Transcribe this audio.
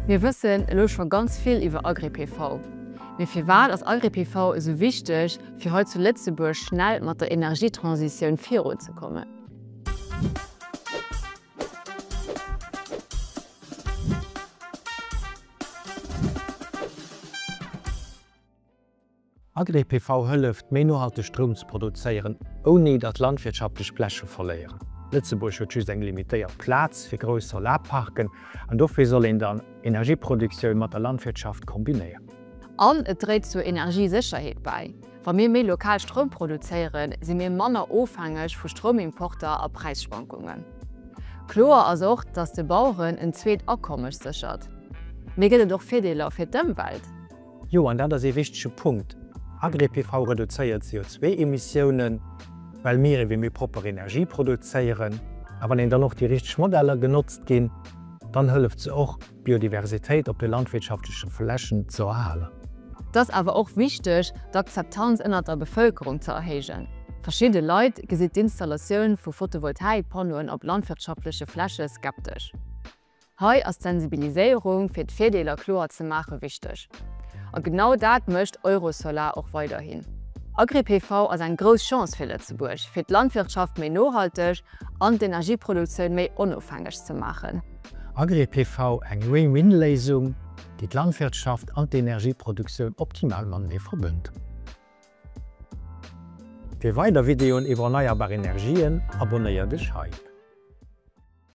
Mir wëssen elo scho ganz vill iwwer Agri-PV. Mee firwat ass Agri-PV esou wichteg, fir hei zu Lëtzebuerg schnell mat der Energietransitioun virunzekommen? Agri-PV hëlleft, méi nohalteg Stroum ze produzéieren, ouni datt landwirtschaftlech Fläche verléieren. Lëtzebuerg huet just eng limitéiert Plaz fir grouss Solarparken an dofir soll een dann Energieproduktioun mat der Landwirtschaft kombinéieren. An et dréit zur Energiesécherheet bäi. Wa mir méi lokal Stroum produzéieren, si mir manner ofhängeg vu Stroumimporter a Präisschwankungen. Kloer ass och, datt de Baueren en zweet Akommes séchert. Mee gëtt et och Virdeeler fir d'Ëmwelt? Jo, an dat ass ee wichtege Punkt. Agri-PV reduzéiert d'CO2-Emissiounen, well mir ewéi méi propper Energie produzéieren. A wann een dann och déi richteg Modeller genotzt ginn, dann hëlleft se och, d'Biodiversitéit op de landwirtschaftleche Flächen ze erhalen. Et ass awer och wichteg, d'Akzeptanz ënnert der Bevëlkerung ze erhéijen. Verschidde Leit gesi d'Installatioun vu Photovoltaikpannoen op landwirtschaftleche Fläche skeptesch. Hei ass d'Sensibiliséierung fir d'Virdeeler kloer ze maache wichteg. A genau dat mécht Eurosolar och weiderhin. Agri-PV ass eng grouss Chance fir Lëtzebuerg, fir d'Landwirtschaft méi nohalteg an d'Energieproduktioun méi onofhängeg ze maachen. Agri-PV, eng Win-Win-Léisung, déi d'Landwirtschaft an d'Energieproduktioun optimal matenee verbënnt. Fir weider Videoen iwwer erneierbar Energien, abonnéier dech hei.